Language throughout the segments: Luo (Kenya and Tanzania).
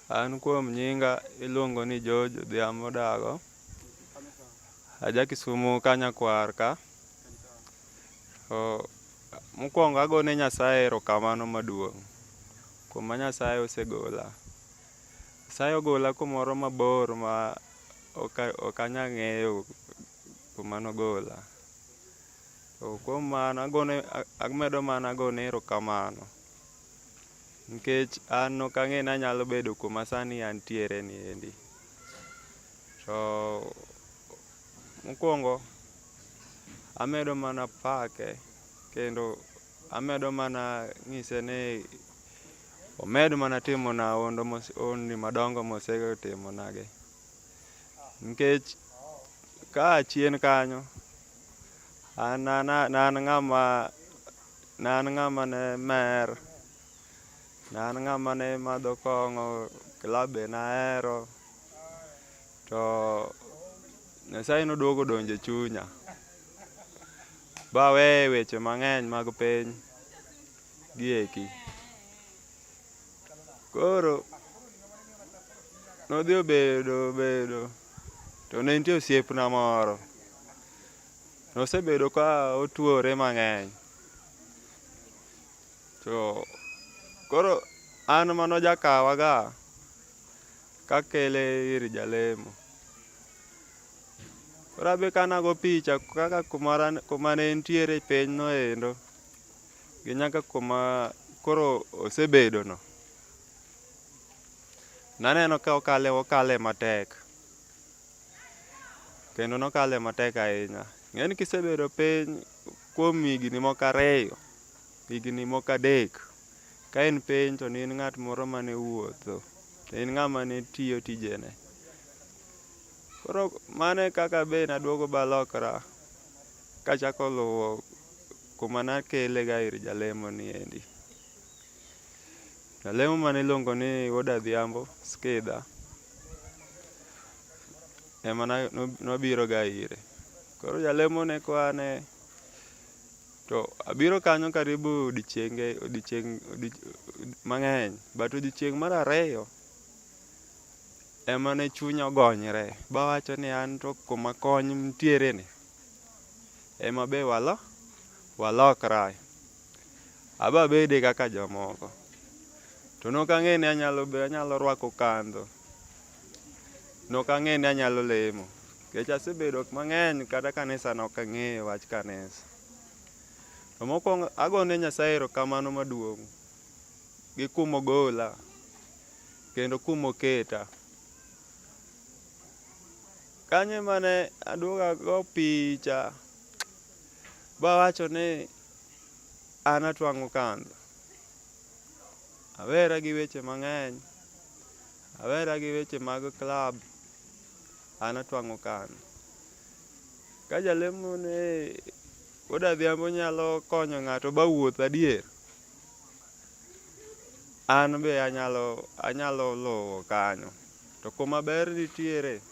An kuom nyinga iluongo ni George Odhiambo Dago. Aja Kisumu ka Nyakwar ka. To mokwongo agone Nyasaye erokamano maduong' kuma Nyasaye osegola. Nyasaye ogola kumoro mabor ma ok anya ng'eyo kuma nogola. To kuom mano amedo mana gone erokamano. Nikech an ok ang'e ni anyalo bedo kuma sani antiere ni endi. To mokwongo amedo mana pake kendo amedo mana nyise ni omed mana timona honni madongo mosetimonagi. Nikech ka chien kanyo an ne an ng'ama ne an ng'ama ne mer, ne an ng'ama ne madho kong'o, club be nahero. To Nyasaye noduogo odonjo e chunya baweye weche mang'eny mag piny gieki. Koro nodhi obedo obedo to ne nitie osiepna moro. Nosebedo ka otuore mang'eny. To koro an manojakawa ga kakele ir jalemo. Koro abe kanago picha kaka kuma ne entiere piny noendo gi nyaka kuma koro osebedo no. Naneno ka okale matek. Kendo nokale matek ahinya. Ing'eni kisebedo piny kuom higni moko ariyo, higni moko adek, ka in piny to ne in ng'at moro mane wuotho, to in ng'ama ne tiyo tijene. Koro mano e kaka be naduogo balokra kachako luwo kuma nakelega ir jalemo ni endi. Jalemo mane iluongo ni Wuod Adhiambo Skidha ema nwabiroga ire. Koro jalemo ne kwane to abiro kanyo karibu odiochienge odiochieng' mang'eny but odiochieng' mar ariyo ema ne chunya ogonyre bawacho ni an to kuma kony nitiere ni ema be walokrae. Abe abede kaka jomoko. To nok ang'e ni anyalo rwako kandho. Nok ang'e ni anyalo lemo. Nikech asebedo mang'eny kata kanisa nok ang'eyo wach kanisa. To mokwongo agone Nyasaye erokamano maduong' gi kumogola kendo kumoketa. Kanyo ema ne aduogo ago picha bawacho ni an atwang'o kandho. Awera gi weche mang'eny, awera gi weche mag club, an atwang'o kandho. Ka jalemo ni Wuod Adhiambo nyalo konyo ng'ato ba wuoth adier, an be anyalo luwo kanyo. To kuma ber nitiere,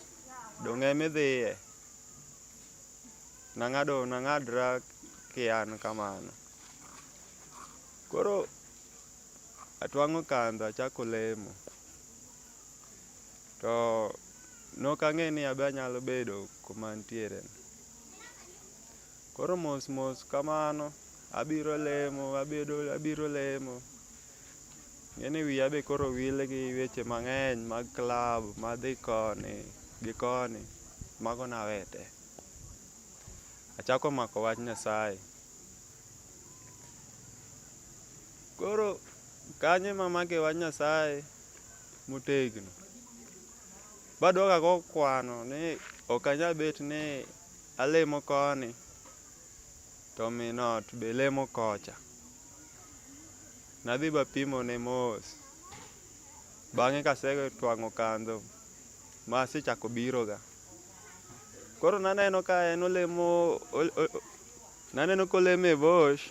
dong' emidhiye. Nang'adra kian kamano. Koro atwang'o kandho achako lemo. To nok ang'e ni abe anyalo bedo kuma antiere ni. Koro mos mos kamano, abiro lemo, abiro lemo. Ing'eni wiya be koro wil gi weche mang'eny mag club, madhi koni gi koni, mago nawe te. Achako mako wach Nyasaye. Koro kanyo ema amake wach Nyasaye motegno. Baduogo ago kwano ni ok anyal bet ni alemo koni to min ot be lemo kocha. Nadhi bapimone mos. Bang'e kasetwang'o kandho masechako biroga. Koro naneno ka en olemo, naneno kolemo e bush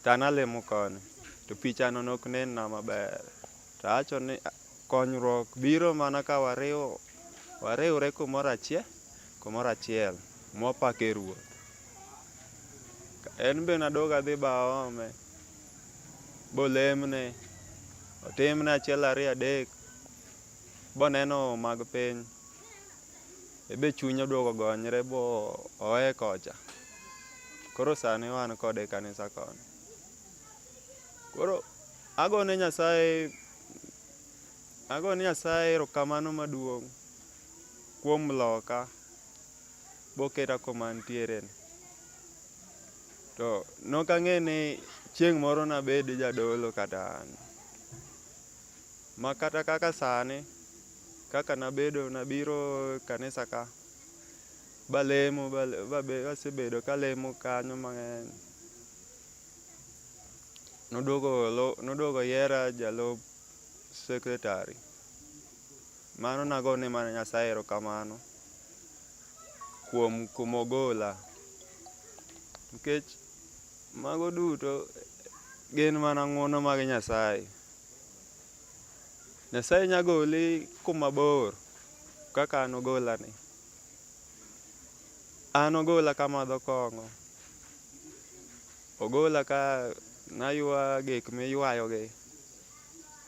to an alemo koni. To pichano nok nenna maber. To awacho ni konyruok biro mana ka wariwre kumoro achiel, kumoro achiel mwapake Ruoth. En be naduogo adhi baome bolemne. Otimne achiel ariyo adek boneno mag piny. Ebe chunye oduogo gonyre bo owe kocha. Koro sani wan kode e kanisa koni. Koro agone Nyasaye agone Nyasaye erokamano maduong' kuom loka boketa kuma antiere ni. To nokang'e ni chieng' moro nabed jadolo kata an. Ma kata kaka sani, kaka nabedo nabiro kanisa ka, balemo basebedo kalemo kanyo mang'eny. Noduogo oyiera jalup secretary. Mano nagone mana Nyasaye erokamano kuom kumogola. Nikech mago duto gin mana ng'uono mag Nyasaye. Nyasaye nya goli kuma bor kaka an ogola ni. An ogola kamadho kong'o. Ogola ka naywa gik miywayo gi.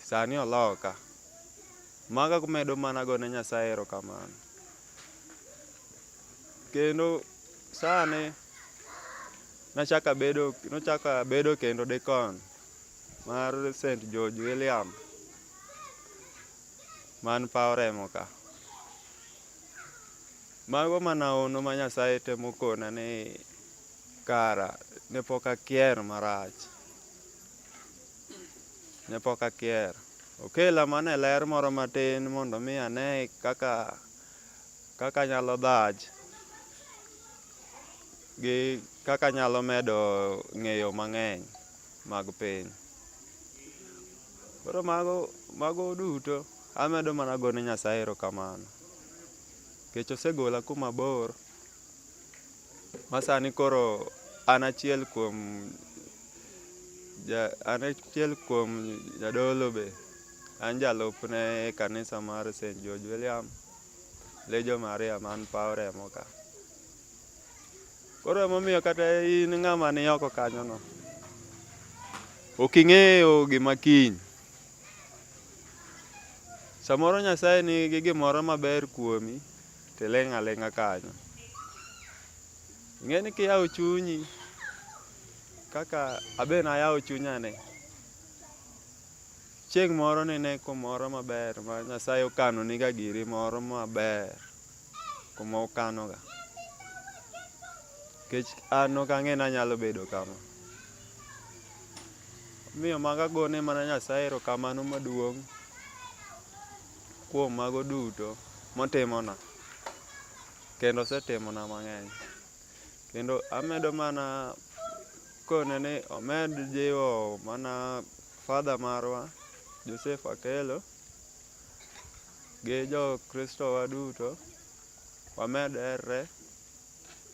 Sani oloka. Mago amedo mana gone Nyasaye erokamano. Kendo sani nachako abedo nochako abedo kendo dikon mar St. George William man paw remo ka. Mago mana hono ma Nyasaye temo kona ni kara ne pok akier marach. Ne pok akier. Okela mana e ler moro matin mondo mi ane kaka kaka anyalo dhach gi kaka anyalo medo ng'eyo mang'eny mag piny. Koro mago mago duto amedo mana gone Nyasaye erokamano. Nikech osegola kuma bor ma sani koro an achiel kuom an achiel kuom jadolo be. An jalupne e kanisa mar St. George William Legion Maria man paw remo ka. Koro emomiyo kata in ng'ama ni oko kanyo no, ok ing'eyo gima kiny. Samoro Nyasaye nigi gimoro maber kuomi tiling' aling'a kanyo. Ing'e ni kiyawo chunyi kaka abe nayawo chunya ni, chieng' moro nine kumoro maber ma Nyasaye okanoni ga giri moro maber kuma okanoga. Nikech an ok ang'e ni anyalo bedo kama. Omiyo mago agone mana Nyasaye erokamano maduong' kuom mago duto motimona. Kendo osetimona mang'eny. Kendo amedo mana kone ni omed jiwo mana father marwa Joseph Akelo gi jo Kristo wa duto wamed herre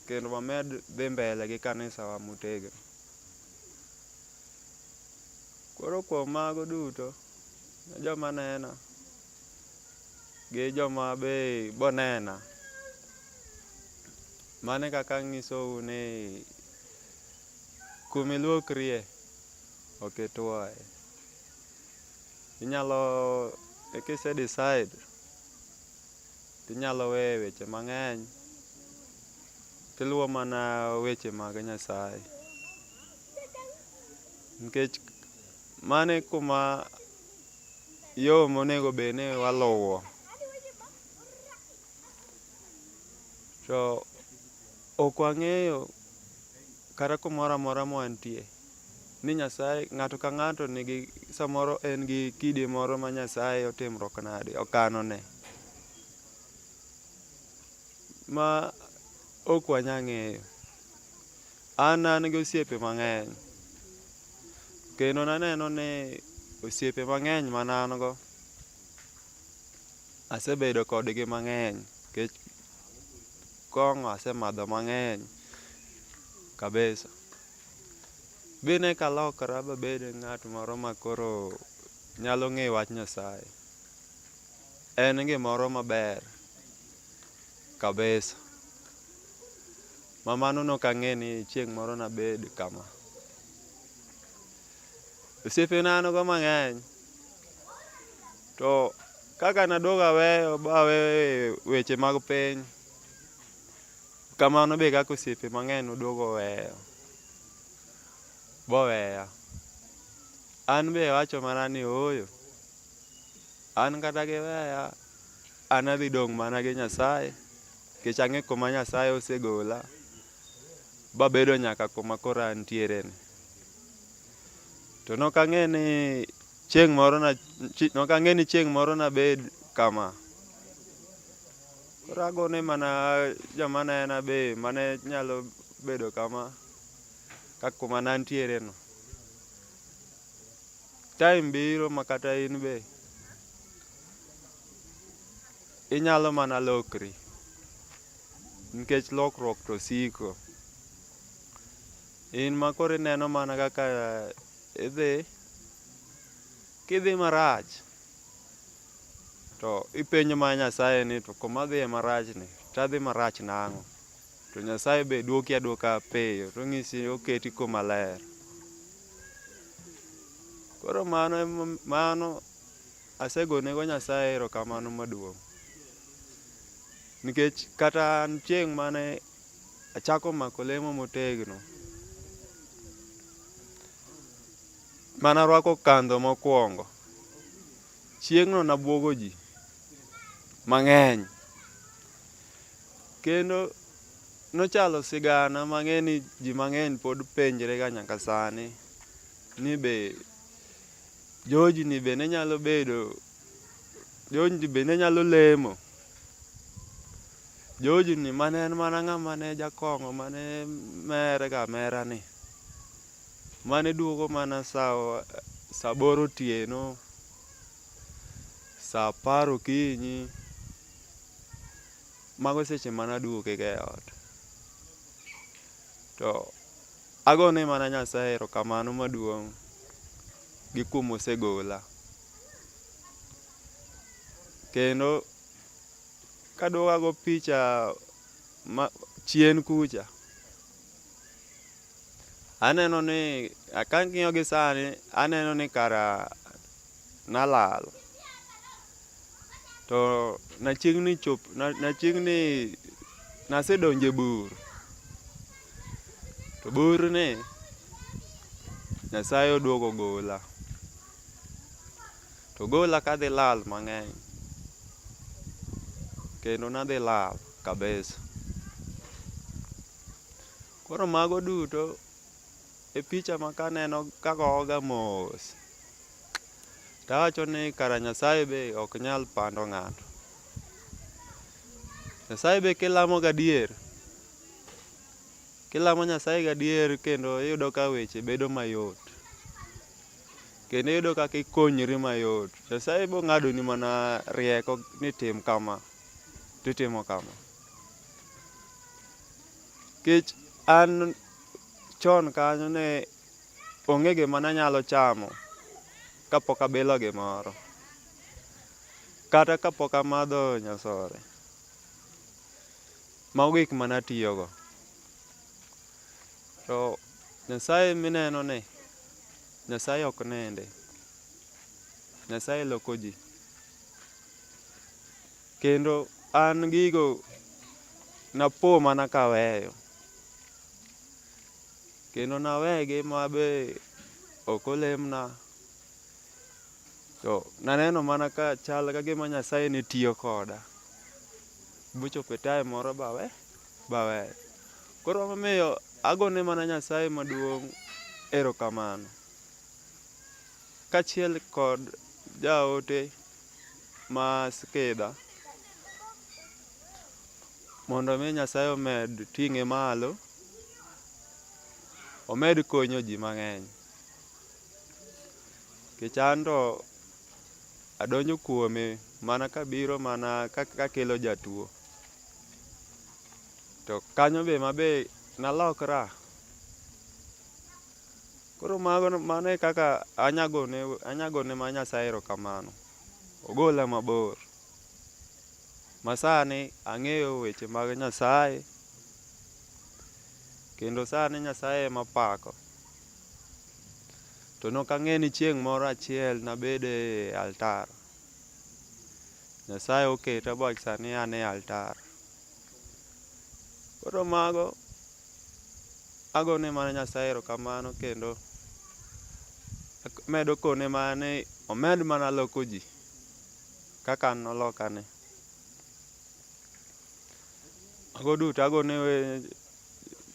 kendo wamed dhi mbele gi kanisa wa motegno. Koro kuom mago duto, ne joma nena gi joma be bonena, mano e kaka anyisou ni kumiluokrie ok ituoye. Inyalo kise decide tinyalo weyo weche mang'eny tiluwo mana weche mag Nyasaye. Nikech mano e kuma yo monego bed ni waluwo. To ok wang'eyo kata kumoro amora ma wantie ni Nyasaye ng'ato ka ng'ato nigi samoro en gi kidi moro ma Nyasaye otimruok nade okano ne. Ma ok wanya ng'eyo. An an gi osiepe mang'eny. Kendo naneno ni osiepe mang'eny mane an go, asebedo kodgi mang'eny nikech kong'o asemadho mang'eny kabisa. Bine kalokra babed ng'at moro ma koro nyalo ng'eyo wach Nyasaye. En gimoro maber kabisa. Ma mano nok ang'e ni chieng' moro nabed kama. Osiepena an go mang'eny. To kaka naduogo aweyo ba aweyo weche mag piny, kamano be kaka osiepe mang'eny noduogo oweyo boweya. An be awacho mana ni ooyo, an kata giweya, an adhi dong' mana gi Nyasaye nikech ang'e kuma Nyasaye osegola babedo nyaka kuma koro antiere ni. To nok ang'e ni chieng' moro na nok ang'e ni chieng' moro nabed kama. Koro agone mana joma nena be mane nyalo bedo kama kaka kuma ne antiere no. Time biro ma kata in be inyalo mana lokri nikech lokruok to siko. In ma koro ineno mana kaka idhi, kidhi marach to ipenjo mana Nyasaye ni to kuma adhiye marach ni to adhi marach nang'o? To Nyasaye be duoki aduoka piyo to onyisi oketi kuma ler. Koro mano mano asegonego Nyasaye erokamano maduong'. Nikech kata an chieng' mane achako mako lemo motegno, mane arwako kandho mokwongo, chieng'no nabuogo ji mang'eny. Kendo nochalo sigana mang'e ni ji mang'eny pod penjre ga nyaka sani ni be George ni be ne nyalo bedo, George ni be ne nyalo lemo. George ni mane en mana ng'ama ne jakong'o mane mer ga amera ni. Mane duogo mana sa aboro otieno, sa apar okinyi. Mago seche mane aduoge ga e ot. To agone mana Nyasaye erokamano maduong' gi kuma osegola. Kendo kaduogo ago picha ma chien kucha, aneno ni kang'iyo gi sani aneno ni kara nalal. To nachiegni chop nachiegni nasedonjo e bur. To burni Nyasaye oduogo ogola. To ogola kadhi lal mang'eny. Kendo nadhi lal kabisa. Koro mago duto e picha ma kaneno kagoga mos. Tawacho ni kara Nyasaye be ok nyal pando ng'ato. Nyasaye be kilamo gadier, kilamo Nyasaye gadier kendo iyudo ka weche bedo mayot. Kendo iyudo kaka ikonyri mayot. Nyasaye bong'adoni mana rieko ni tim kama, titimo kama. Nikech an chon kanyo ne onge gima nanyalo chamo kapok abilo gimoro. Kata kapok amadho nyasore. Mago gik mane atiyogo. To Nyasaye mineno ni, Nyasaye ok nindi. Nyasaye loko ji. Kendo an gigo napo mana kaweyo. Kendo nawegi ma be ok olemna. To naneno mana ka chal ka gima Nyasaye ne tiyo koda. Bochopo e time moro bawe, baweyo. Koro emomiyo agone mana Nyasaye maduong' erokamano. Kaachiel kod jaote ma Skidha mondo mi Nyasaye omed ting'e malo, omed konyo ji mang'eny. Nikech an to adonjo kuome mana kabiro mana kakelo jatuo. To kanyo be ema be nalokra. Koro mago mano e kaka anyagone ma Nyasaye erokamano. Ogola mabor. Ma sani ang'eyo weche mag Nyasaye. Kendo sani Nyasaye ema apako. To nok ang'e ni chieng' moro achiel nabed e altar. Nyasaye oketa ba sani an e altar. Koro mago agone mana Nyasaye erokamano kendo amedo kone mana ni omed mana loko ji kaka an noloka ni. Mago duto agone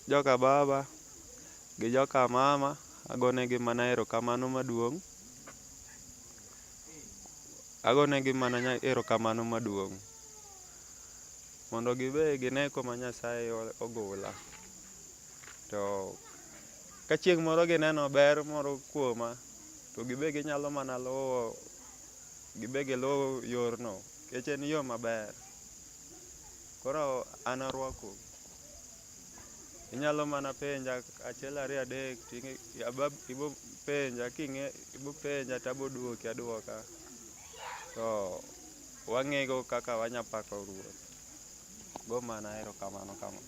joka baba gi joka mama agonegi mana erokamano maduong'. Agonegi mana erokamano maduong' mondo gibe gine kuma Nyasaye ogola. To ka chieng' moro gineno ber moro kuoma, to gibe ginyalo mana luwo, gibe giluw yorno nikech en yo maber. Koro an arwakou. Inyalo mana penja achiel ariyo adek to ibo penja ibo penja to abo duoki aduoka. To wang'ego kaka wanya pako Ruoth. Ago mana erokamano kama.